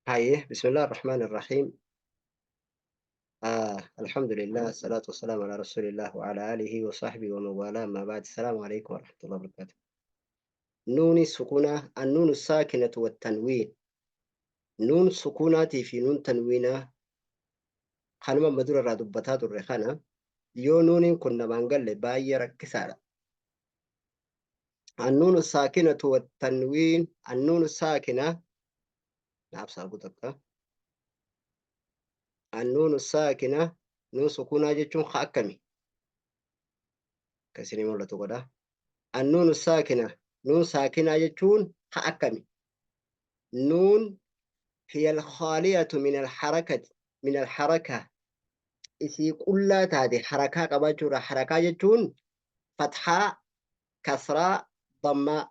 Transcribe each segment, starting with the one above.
Hayyee, bismillah ar-Rahmaan ar-Rahiim. Alhamdulillah, salaatu wassalaamu ala rasuulillah wa ala aalihi wa sahbihi wa man waalaa, amma ba'd. Assalaamu alaikum wa rahmatullahi wa barakaatuh. Nuuni sukuunaa, annuunu saakinatu wa tanwiin. Nuun sukuunaatii fi nuun tanwiinaa kanuma amma dura irraa dubbataa turre kana yoo nuuniin kun namaan galle baay'ee rakkisaadha. Annuunu saakinatu wa tanwiin, annuunu saakina naaf saagu takka. Annuunu saakina, nuun sukuunaa jechuun ka akkami? Akka isinii mul'atu godha. Annuunu saakina, nuun saakinaa jechuun ka akkami? Nuun hiya alkhaaliyatu min alharakati min alharaka, isii qullaa taate harakaa qabaachuudha. Harakaa jechuun fathaa, kasraa, dammaa.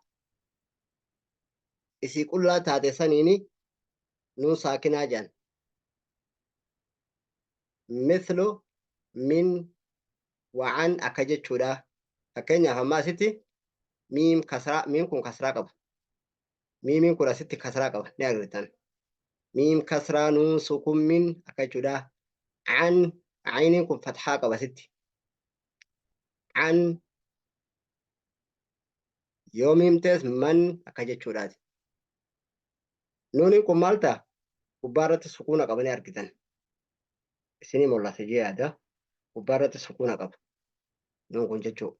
Isii qullaa taate saniini nuun saakinaa jedhan. Mithlu min wa an akka jechuudha. Fakkeenyaaf amma asitti miim kasraa, miim kun kasraa qaba. Miimiin kun asitti kasraa qaba ni agartan. Miim kasraa nuun sukun min akka jechuudha. An ayniin kun fathaa qaba asitti. An yoo miimtees man akka jechuudhaati. Nuuniin kun maal ta'a? Gubbaa irratti sukuuna qaba ni argitan. Isinii mul'ata jee yaada. Gubbaa irratti sukuuna qaba. Nuun kun jechuu.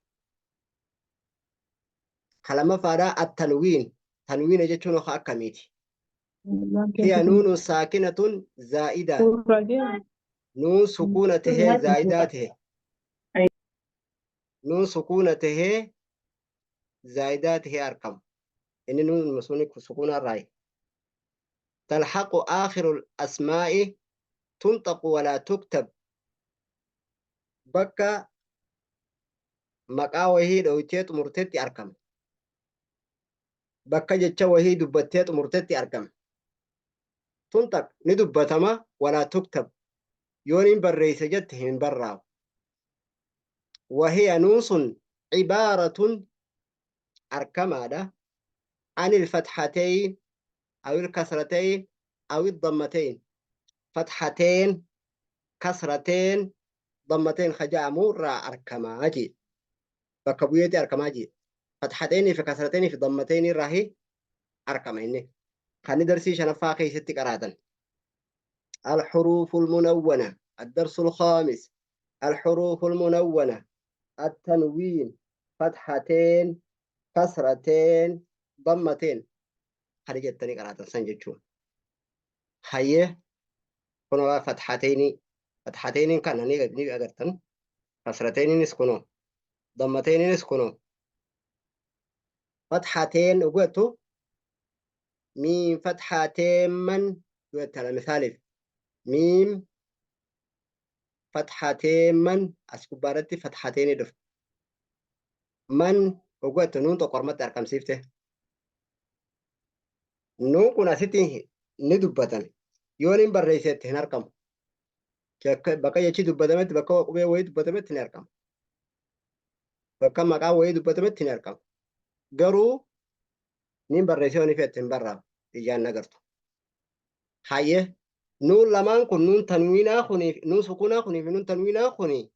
Ka lammaffaadhaa at-tanwiin. Tanwiina jechuun akka akkamiiti? Hiya nuunun saakinatun zaa'ida. Nuun sukuuna tahee zaa'idaa tahe. Nuun sukuuna tahee zaa'idaa tahee arkamu. Inni nuun suni sukuuna irraayi. Talhaqu aakhirul asmaa'i tunxaqu walaa tuktab. Bakka maqaa wahii dhoytee xumurtetti arkama. Bakka jecha wahii dubbattee xumurtetti argama. Tunxaq ni dubbatama, walaa tuktab yoon hin barreeyse jette hin barraawu. Wahiya nuun sun cibaaratun arkamaadha anil fathateyn awil kasrateyn awil dammateyn, fathateen, kasrateen, dammateen ka ja'amu irraa arkamaa jee, bakka bu'eeti arkamaa jee. Fathateynii fi kasrateynii fi dammateynii irraahi arkama. Inni kan darsii shanaffaa keessatti qaraatan الحروف المنونة، الدرس الخامس، الحروف المنونة، التنوين، فتحتين، كسرتين، ضمتين، kana jettanii qaraatan san jechuun. Hayyee, kunoo fathateenii, fathateeniin kana ni agartan, kasrateeniinis kunoo, dammateeniinis kunoo. Fathateen dhugattu miim fathateen man dhugattala. Misaaliif miim fathateen man as gubbaarratti fathateenii dhufa. Man dhugattu nuun tokko ormatti argamsiifte. Nuun kun asitti ni dubbatan, yoon hin barreessetti hin argamu. Bakka jechi dubbatametti, bakka qubee wayii dubbatametti ni argama, bakka maqaa wayii dubbatametti ni argama. Garuu niin barreessee yoo ni feette hin barraamu, ijaan agartu. Hayyee, nuun lamaan kun, nuun tanwiinaa kunii, nuun sukuunaa kunii fi nuun tanwiinaa kunii,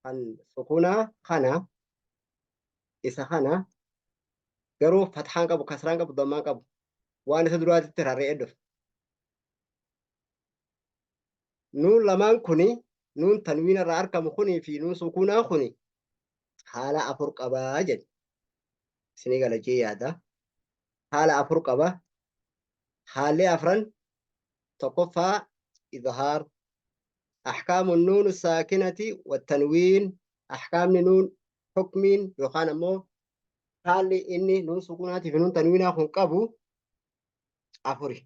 kan sukuunaa kana isa kana garuu fathaan qabu, kasraan qabu, dammaan qabu, waan isa duraatitti rarra'ee dhufe. Nuun lamaan kuni, nuun tanwiina irraa argamu kunii fi nuun sukuunaa kuni haala afur qabaa jedhe. Isinii gala jee yaada. Haala afur qaba. Haalli afran tokkoffaa izhaar. Ahkaamu nuun saakinati wattanwiin, ahkaamni nuun hukmiin yookaan ammoo haalli inni nuun sukuunaatii fi nuun tanwiinaa kun qabu afuri.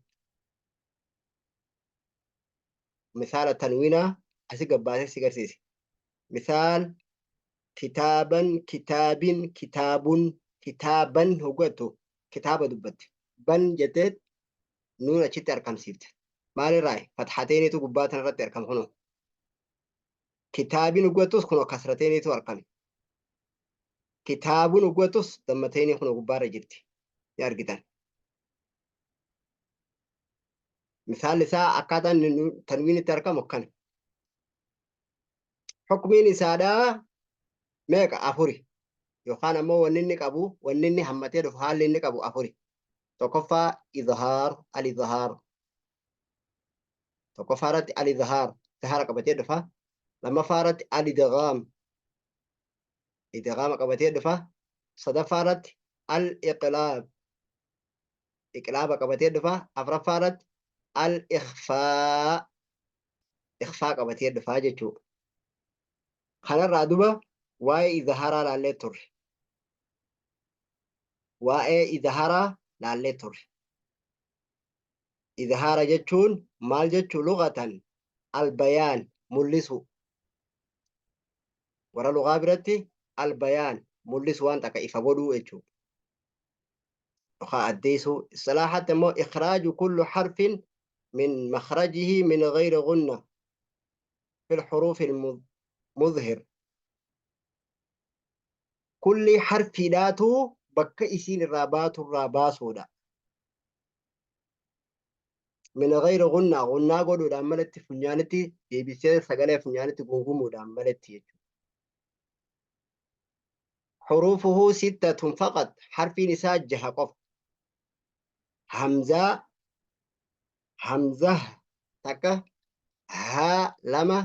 Misaala tanwiinaa asi gabbaasee si garsiise. Misaal kitaaban, kitaabin, kitaabun, kitaaban hoggattu kitaaba dubbatte. Ban jettee nuun achitti argamsiifte. Maalirraa? Fathateenitu gubbaa tanarratti argama kunoo. Kitaabin hoggattus kunoo kasrateenitu argame. Kitaabun hoggattus dammateenii kunoo gubbaarra jirti. Ni argitan. Misaalli isaa akkaataan tanwiin itti argamu akkana. Hukmiin isaadhaa meeqa? Afuri. Yookaan ammoo wanni inni qabu, wanni inni hammatee dhufu, haalli inni qabu afuri. Tokkoffaa izhaar, al-izhaar. Tokkoffaa irratti al-izhaar, izhaara qabatee dhufa. Lammaffaa irratti al-idghaam, idghaama qabatee dhufa. Sadaffaa irratti al-iqlaab, iqlaaba qabatee dhufa. Afraffaa irratti al-ikhfaa, ikhfaa qabatee dhufa jechuudha. Kanarraa duba waa'ee izhaaraa laallee turre. Waa'ee izhaaraa laallee turre. Izhaara jechuun maal jechuu? Lughatan albayaan, mul'isu. Warra lugaa biratti albayaan mul'isu, waan takka ifa godhuu jechuudha. Yookaan addeessuu. Istilaahaatti immoo ikhraaju kullu harfin min makhrajihi min ghayri ghunna fil hurufi mudhir. Kulli harfiidhaatu bakka isiin irraa baatu irraa baasuudha. Min ghayri ghunna, ghunnaa godhuudhaan malatti, funyaanitti deebisee sagalee funyaanitti gungumuudhaan malatti jechuudha. Hurufuhu sittatun faqat, harfiin isaa jaha qofa. Hamzaa, hamzah takka, haa lama,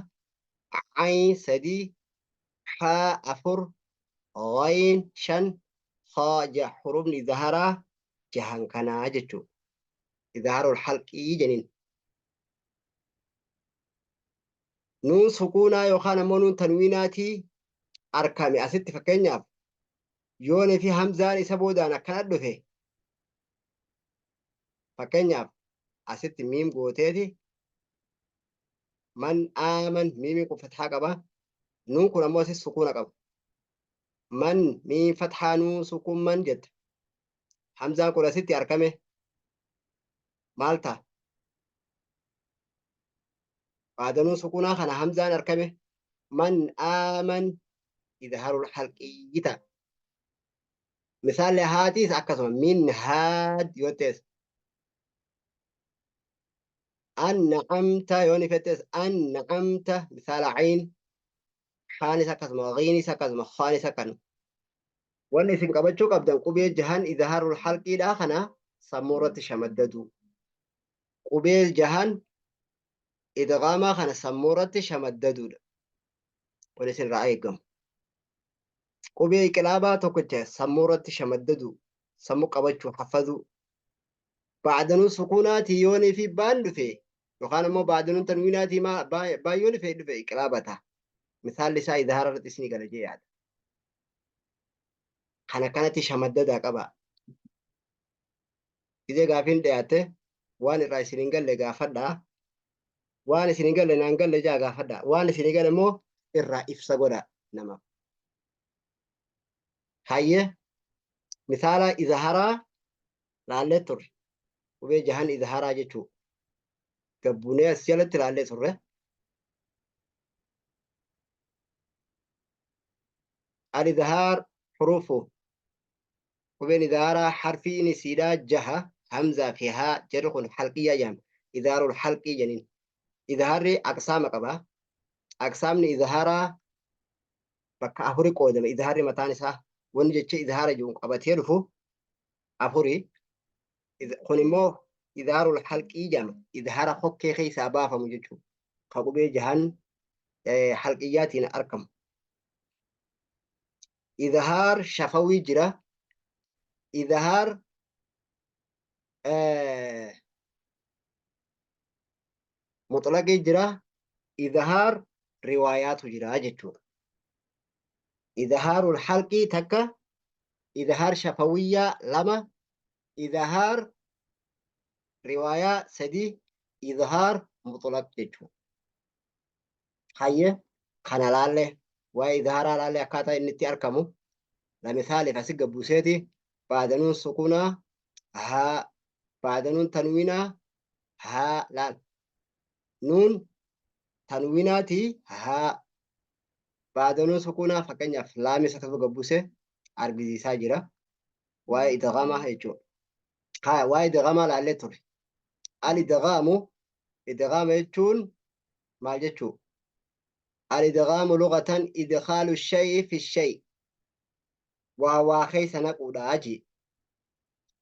ayn sadii, haa afur, ghayn shan, khaa jaha. Hurufni izharaa jahan kanaa jechuudha. Izhaarul halqii jeniin. Nuun sukuunaa yookaan ammoo nuun tanwiinaatii arkame asitti, fakkeenyaaf yoonii fi hamzaan isa boodaan akkana dhufe, fakkeenyaaf asitti miim gooteeti man aaman, miimiin kun fathaa qaba, nuun kun ammoo asitti sukuuna qaba. Man miim fathaa nuun sukuun man jette. Hamzaan kun asitti arkame maal ta'a? Baadanuun sukuunaa kana hamzaan arkame man aaman izharul halqiyyi ta'a. Misaalli haatiis akkasuma min haad yoo ta'es, an'amta yoo ni fettes an'amta, misaala ayn, haanis akkasuma, ghiinis akkasuma, khaanis akkasuma. Wanni isin qabachuu qabdan qubee jahan izharul halqiidhaa kana sammuu irratti shamaddadu. Qubee jahan idghaamaa kana sammuu irratti shamaddaduudha. Kun isin irraa eegamu. Qubee iqlaabaa tokkicha sammuu irratti shamaddadu, sammuu qabachuu, hafazuu. Ba'danuun sukuunaatii yoonii fi baan dhufe yookaan ammoo ba'danuun tanwiinaatii baan yoo dhufe iqlaaba ta'a. Misaalli isaa izhaara irratti isinii gala jee yaada. Kana kanatti shamaddadaa qaba. Gizee gaafiin dhiyaatte waan irraa isin hin galle gaafadhaa. Waan isin hin galle naan galle jaa gaafadhaa. Waan isin hin galle immoo irraa ibsa godha namaaf. Hayyee, misaala izharaa laallee turre. Qubee jahan izharaa jechuu. Gabbunee as jalatti laallee turre. Al-izhaar hurufu, qubeen izhaaraa harfiin isiidhaa jaha, hamzaa fi haa, jarri kun halqiyyaa jedhama. Izhaarul halqii jedhaniin. Izhaarri aqsaama qaba. Aqsaamni izhaaraa bakka afuri qoodama. Izhaarri mataan isaa wanni jecha izhaara jedhu qabatee dhufu afuri. Kun immoo izhaarul halqii jedhama. Izhaara kokkee keessaa baafamu jechuudha. Ka qubee jahan halqiyyaatiin argamu. Izhaar shafawii jira. Izhaar mutlaqii jira. Izhaar riwaayaatu jira jechuudha. Izhaarul halqii takka, izhaar shafawiyyaa lama, izhaar riwaayaa sadi, izhaar mutlaq jechuudha. Hayyee, kana laalle, waa'ee izhaaraa laalle, akkaataa inni itti argamu. Lamisaaliif asi gabbuuseeti baadanuun sukunaa haa, baadanuun tanwiinaa haa, laal, nuun tanwiinaatii haa, baadanuun sukunaa, fakkeenyaaf laamis akkasuma gabbuusee argisiisaa jira waa'ee idgaamaa jechuudha. Haa, waa'ee idgaamaa laallee ture. Al idgaamu Idghaama jechuun maal jechuu? Al-idghaamu lughatan idkhaalu shay'i fi shay'. Waa waa keessa naquudha jee.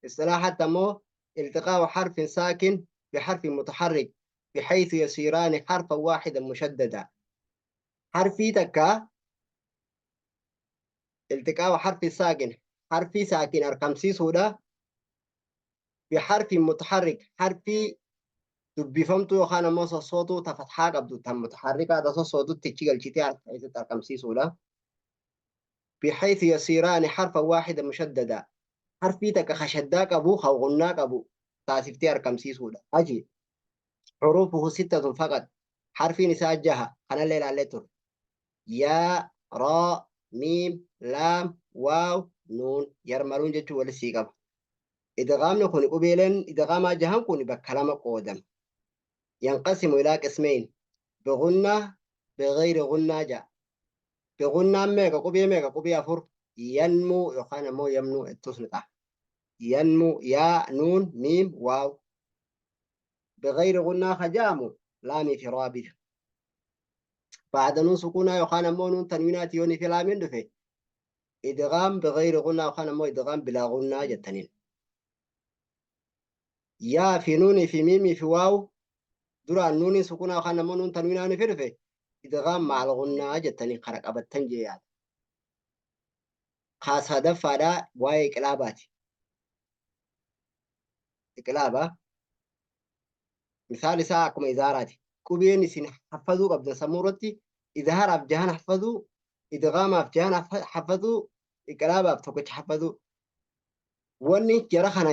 Isilaaxatti ammoo iltiqaa'u harfin saakin biharfin mutaharrik bihaythu yasiiraani harfan waahidan mushaddada. Harfii takka iltiqaa'u harfi saakin harfii saakin arkamsiisuudha biharfin mutaharrik harfii dubbifamtuu yookaan ammoo sossootuu ta fathaa qabdu tan mutaharrikaa ta sossootutti ichi galchitee harka keessatti arkamsiisuudha. Bihaythu yasiiraani harfan waahida mushaddada harfii takka ka shaddaa qabu ka gunnaa qabu taasiftee arkamsiisuudha. Aji huruufuhu sittatun faqat harfiin isaa jaha kanallee ilaallee turre. Yaa, raa, miim, laam, waaw, nuun yarmaluun jechuun wali sii qaba. Idghaamni kun qubeeleen idghaamaa jahan kun bakka lama qoodama. Yanqasimu ilaa qismeyn bighunnaa bighayri ghunnaa ja'a. Bighunnaan meeqa qubee meeqa qubee afur yanmuu yookaan ammoo yamnuu ettus ni ta'a. Yanmuu yaa nuun miim waaw. Bighayri ghunnaa ka ja'amu laamii fi raabidha. Ba'da nuun sukuunaa yookaan ammoo nuun tanwiinaati yoonii fi laamiin dhufe idghaam bighayri ghunnaa yookaan ammoo idghaam bilaa ghunnaa jettaniin. Yaa fi nuunii fi miimii fi waaw duraan nuuniin sukuunaa yookaan ammoo nuun tanwiinaa ni dhufe idghaam ma'al ghunnaa jettanii kara qabattan jee yaada. Kaa sadaffaadhaa waa'ee iqlaabaati. Iqlaaba misaal isaa akkuma izaaraati. Qubeen isin haffazuu qabdan sammuu irratti izhaaraaf jahan haffazuu, idghaamaaf jahan haffazuu, iqlaabaaf tokkicha haffazuu. Wanni jara kana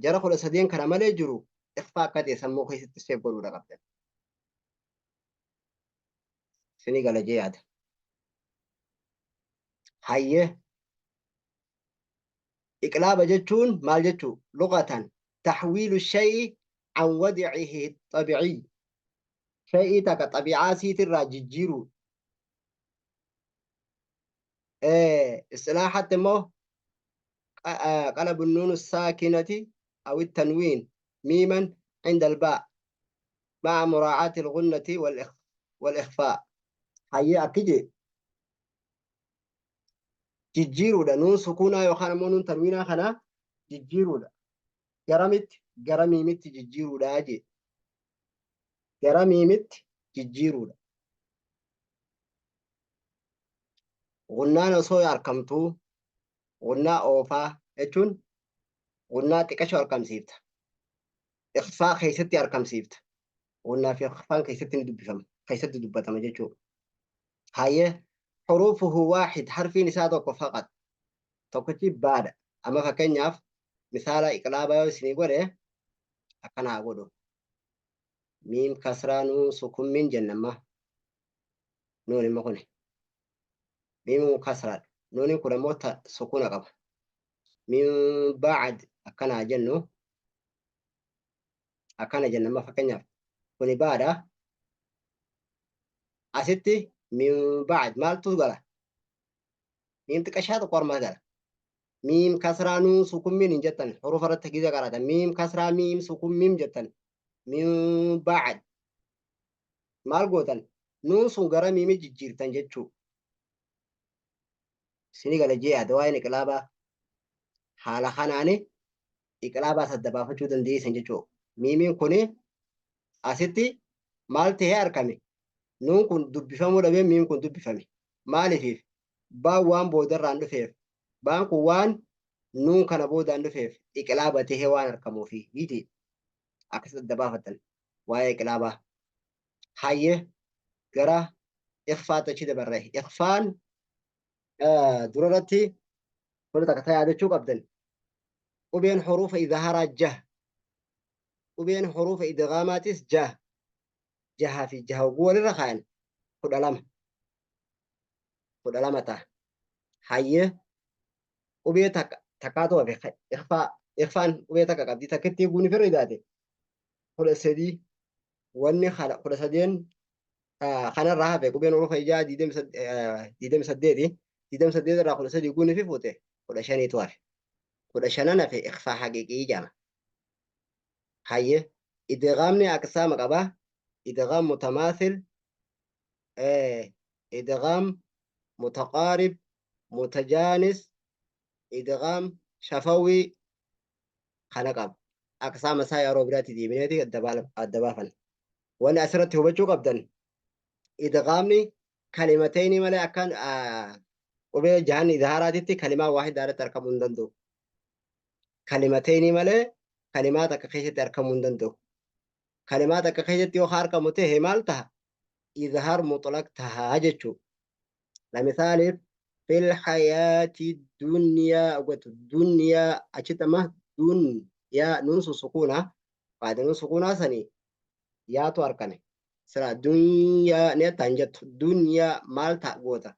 jara 13 kana malee jiru ikhfaa akka ta'e sammuu keessatti seef godhuudha qabdan. Isinii gala jee yaada. Hayyee. Iqlaaba jechuun maal jechuu? Lughatan tahwiilu shay'i an wadicihi xabi'iy. Shay'ii takka xabi'aa siitirraa jijjiiruu. Istilaaxatti immoo qalabu nuunu saakinati aw tanwiin miiman cinda albaa ma'a muraacaati algunnati wal ikhfaa. Hayyee akki jee jijjiiruudha nuun sukuunaa yookaan ammoo nuun tanwiinaa kana jijjiiruudha. Garamitti? Gara miimitti jijjiiruudha jee. Gara miimitti jijjiiruudha. Gunnaan osoo arkamtuu gunnaa oofaa jechuun gunnaa xiqqashoo arkamsiifta. Ikhfaa keessatti arkamsiifta. Gunnaa fi ikhfaan keessatti ni dubbifama. Keessatti dubbatama jechuudha. Hayyee huruufuhu waahid harfiin isaa tokko faqat tokkichi baadha. Amma fakkeenyaaf misaala iqlaabaa yoo isinii godhe akkana haa godhu. Miim kasraa nuun sukun min jenna amma. Nuun immoo kuni. Miimuun kasraadha. Nuuniin kun ammoo ta sukuna qaba. Min ba'ad akkana haa jennu. Akkana jenna amma fakkeenyaaf kuni baadha. Asitti min ba'ad maaltu gala? Miim xiqqashaa tokko harma gala. Miim kasraa nuun sukun min hin jettan. Hurufa irratti giza qaratan. Miim kasraa miim sukun mim jettan. Min ba'ad maal gootan? Nuun sun gara miimi jijjiirtan jechuu. Isinii gala jee yaada waa'een iqlaabaa. Haala kanaani iqlaabaa sadda baafachuu dandeessan jechuu. Miimiin kuni asitti maal ta'ee argame? Nuun kun dubbifamuu dhabee miim kun dubbifame. Maaliifiif? Baan waan boodarraan dhufeef. Baan kun waan nuun kana boodaan dhufeef iqlaaba tahee waan argamuufi jee. Akkasitti adda baafattan waa'ee iqlaabaa. Hayyee gara ikhfaatti achi dabarre. Ikhfaan dura irratti wanta takka ta yaadachuu qabdan. Qubeen huruufa idhaaraa jaha. Qubeen huruufa idghaamaatis jaha. Jahaa fi jaha oguu walirra kaayan 12. 12 ta'a. Hayyee qubee takka takkaatu hafe ikhfaa ikhfaan qubee takka qabdi takkitti guuni firri daate 13 wanni kana 13 kanarraa hafe qubeen hurufa ijaa 28 28 irraa 13 guuni fi fuute 15tu hafe 15n hafe ikhfaa haqiiqii jedhama. Hayyee Idghaamni aqsaama qaba. Idghaam mutamaathil, idghaam mutaqaarib, mutajaanis, idghaam shafawii kana qaba. Aqsaama isaa yeroo biraatti deebineeti adda baafan. Wanni asirratti hubachuu qabdan idghaamni kalimatayni malee akka qubee jahan idhaaraatitti kalimaa waahidaa irratti argamuu hin danda'u. Kalimatayni malee kalimaa takka keessatti argamuu hin danda'u. Kalimaa takka keessatti yoo argamu ta'e maal taha? Idhaar mutlaq taha jechuudha. Lamisaaliif fil hayaati dunyaa gotu dunyaa achitti amma dunyaa nuun sun sukuuna baada nuun sukuunaa sanii yaatu argame. Sira dunyaa ni attaan jettu dunyaa maal ta'a goota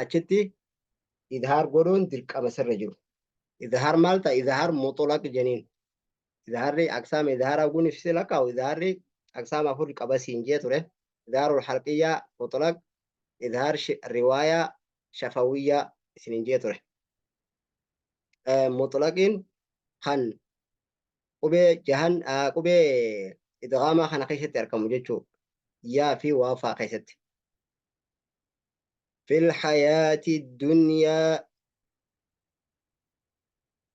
achitti idhaar godhuun dirqama sirra jiru. Idhaar maal ta'a? Idhaar mutlaq jeniin. Idhaarri aqsaama idhaaraa guun ibsee lakkaa'u idhaarri aqsaama afur qaba siin jee ture. Idhaarul halqiyyaa mutlaq, idhaar riwaayaa shafawiyyaa isiniin jee ture. Mutlaqiin kan qubee jahan qubee idghaamaa kana keessatti argamu jechuudha. Yaa fi waa fa'aa keessatti. Fil hayaati dunyaa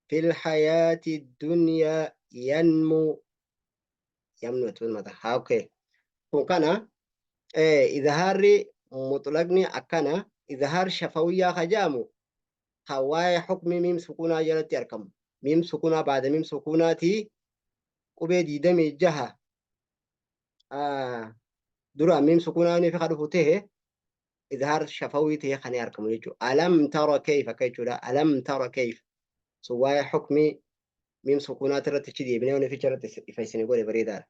fil hayaati dunyaa yanmu yamnu tun mata haa okay. Kun kana idhaarri mutlaqni akkana idhaar shafawiyyaa ka jedhamu kan waa'ee hukmii miim sukuunaa jalatti argamu. Miim sukuunaa baada miim sukuunaatii qubee 26 dura miim sukuunaa ni fi ka dhufu ta'e idhaar shafawii ta'e kan argamu jechuudha. Alam tara kayfa akka jechuudha. Alam tara kayfa sun waa'ee hukmii miim sukuunaati irratti achi deebinee wanni ficha irratti ifa isin godhe bareedaadha.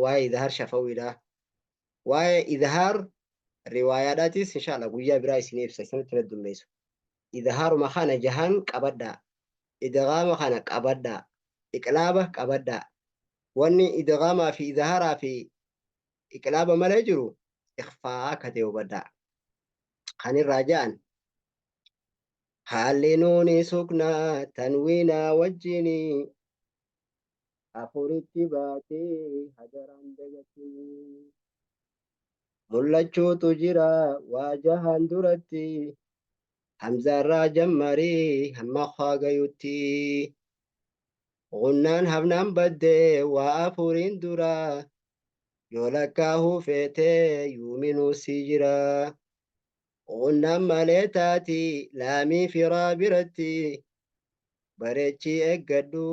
Waa'ee idhaar shafawiidha. Waa'ee idhaar riwaayaadhaatis inshallah guyyaa biraa isin ibsa isinitti heddummeessu. Idhaaruma kana jahan qabadhaa. Idghaama kana qabadhaa. Iqlaaba qabadhaa. Wanni idghaamaa fi idhaaraa fi iqlaaba malee jiru ikhfaa akka ta'e hubadhaa. Kan irraa ja'an haalli nuuni suknaa tanwiinaa wajjinii afuritti baatee hajaraan dagatinii. Mul'achuutu jira waa jahan duratti hamzaarraa jammarii hamma kaagayutti. Gunnaan hafnaan baddee waa afuriin dura yoo lakkaahuu feetee yuuminuu si jira. Gunnaan malee taati laamii firaa biratti bareechii eeggadhu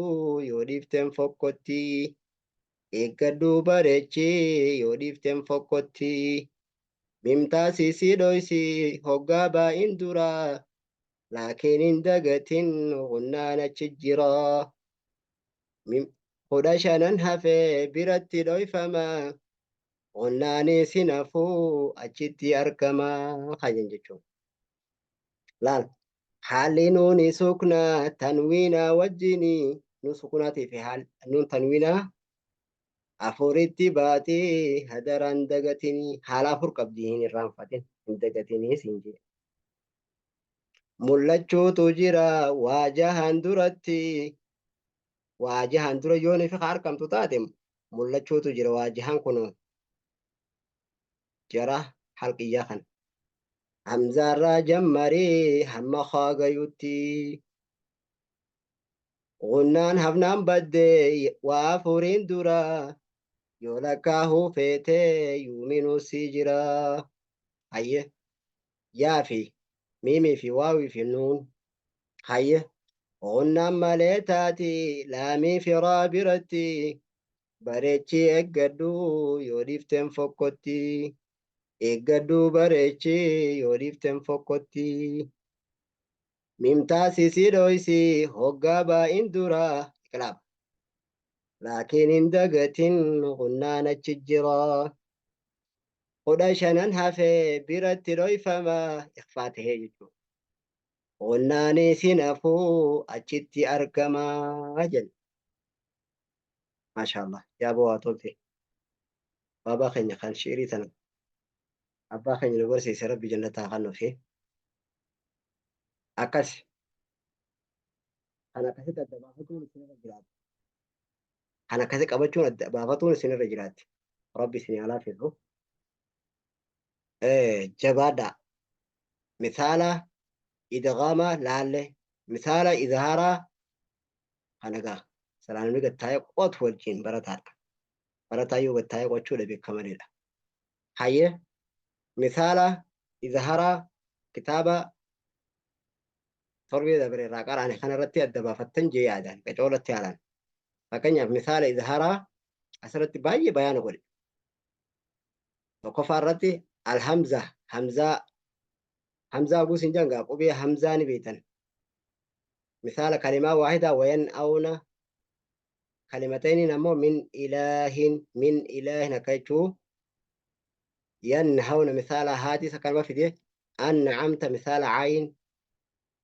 yoo dhiifteen fokkotti. Eeggadhu bareechii yoo dhiifteen fokkotti. Mimtaasisii dhoysi hoggaa baa'in dura laakiin hin dagatin gunnaan achi jira. 15 hafee biratti dhoyfama. Gunnaanis hin hafuu achitti argama kajan jechuudha. Laal haalli nuuni suknaa tanwiinaa wajjini nuun sukunaatii fi nuun tanwiinaa afuritti baatee hadaraan dagatinii haala afur qabdii hin irraanfatin hin dagatinii siin jedhe. Mul'achuutu jira waa jahan duratti waa jahan dura yoon ifi argamtu taate mul'achuutu jira waa jahan kun jara halqiyyaa kana. Hamzaarraa jammarii hamma kaagayutti. Gunnaan hafnaan baddee waa afuriin dura yoo lakkaahuu feetee yuuminuu si jira. Hayye yaa fi miimii fi waawii fi nuun. Hayye gunnaan malee taati laamii firaa biratti bareechii eeggadhu yoo dhiifteen fokkotti. Eeggadhu bareechii yoo dhiifteen fokkotti. Mimtaasisii dhoysi hoggaa baa'in dura iqlaab. Laakiin hin dagatin gunnaan achi jira. 15 hafee biratti dhoyfama ikhfaa tahee jechuudha. Gunnaanis hin hafuu achitti argama jenna. Maashaallah yaaboo waa tolte. Baabaa keenya kan shi'irii tana abbaa keenya nu barsiise rabbi jannataa kan nufi. Akkas kan akkasitti adda baafachuun isinirra jiraatu. Kan akkasi qabachuun adda baafatuun isinirra jiraatti. Rabbi isin haa laaffisu. Jabaadhaa. Misaala idghaama laalle. Misaala izhaaraa kana gaa. Silaa namni gad taa'ee qo'atu wajjin barataadha. Barataa yoo gad taa'ee qo'achuu dhabe akka maleedha. Hayyee misaala izhaaraa kitaaba torbee dabre irraa qaraane kana irratti adda baafattan jee yaadaan qacoolatti haalaan. Fakkeenyaaf misaala izhaaraa asirratti baay'ee bayaana godhe. Tokkoffaa irratti alhamza hamzaa hamzaa guus hin jangaa qubee hamzaa ni beektan. Misaala kalimaa waahidaa wayan awna kalimatayniin ammoo min ilaahin min ilaahin akka jechuu yanhawna misaala haatis akkanuma fide an'amta misaala ayin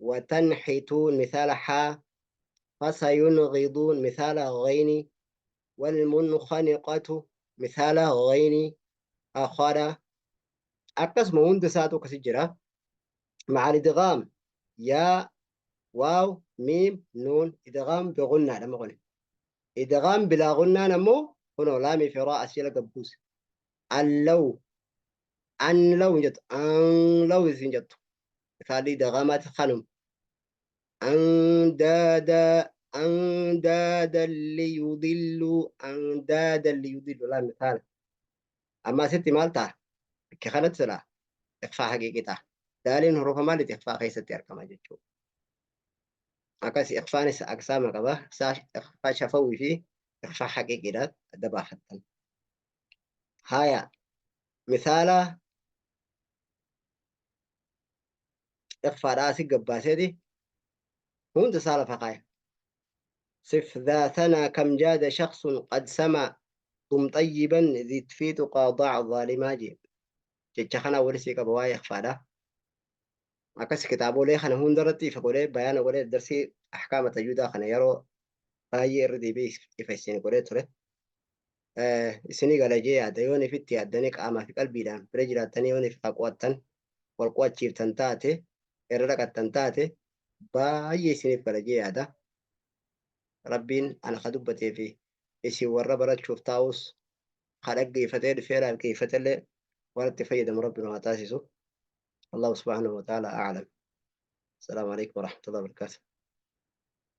watanxituun misaala haa fasayungiduun misaala gayni walmunkhaniqatu misaala gayni akhaadha akkasuma hunda isaatu akkasi jira macal idgaam yaa waaw miim nuun idgaam bighunnaadha maqone idgaam bilaa gunnaan ammoo kunoo laamii fi raa as jala gabbuuse allaw an law hin jettu an law isin jettu misaalli idgaamaati kanum andaada andaada liyudillu andaada liyudillu laa misaala amma asitti maal ta'a bakka kanatti silaa ikhfaa haqiiqii ta'a daaliin hurufa maaliiti ikhfaa keessatti argama jechuudha akkas ikhfaanis aqsaama qaba ikhfaa shafawii fi ikhfaa haqiiqiidha adda baafattan haya misaala ikhfaadhaa asi gabbaaseeti hunda isaa lafa kaaya صف ذا ثنا كم جاد شخص قد سما ضم طيبا ذي في تقى ضاع ظالما جي jecha kana wali qaba waa'ee ikhfaadha akkas kitaabolee kana hundarratti ifa godhee bayaana godhee darsii ahkaama tajwiidaa kana yeroo baay'ee irra deebi'ee ifa isin godhee ture. Isinii gala jee yaada yoon ifitti yaaddanii qaamaa fi qalbiidhaan bira jiraattanii yoon ifi qo'attan wal qo'achiiftan taate irra dhaqattan taate baay'ee isiniif gala jee yaada. Rabbiin ana ka dubbatee fi isin warra barachuuf taa'us ka dhaggeeffatee dhufee dhaggeeffatellee waan itti fayyadamu Rabbi nu haa taasisu. الله سبحانه وتعالى أعلم. السلام عليكم ورحمة الله وبركاته.